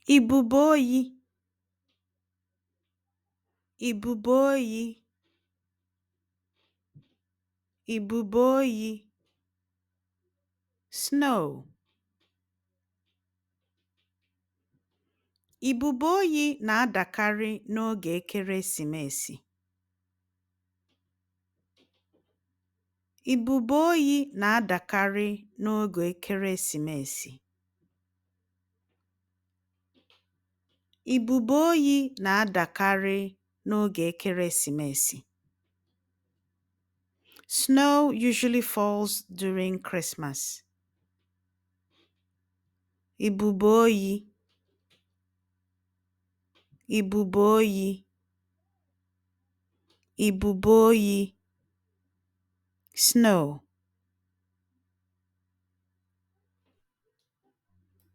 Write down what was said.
Ìbùbè oyi, Ìbùbè oyi, Ìbùbè oyi, snow. Ìbùbè oyi na-adakarị n'oge ekeresimesi. Ìbùbè oyi na-adakarị n'oge ekeresimesi. Ìbùbè oyi na-adakarị n'oge ekeresimesi. Snow usually falls during Christmas. Ìbùbè oyi, Ìbùbè oyi, Ìbùbè oyi, snow.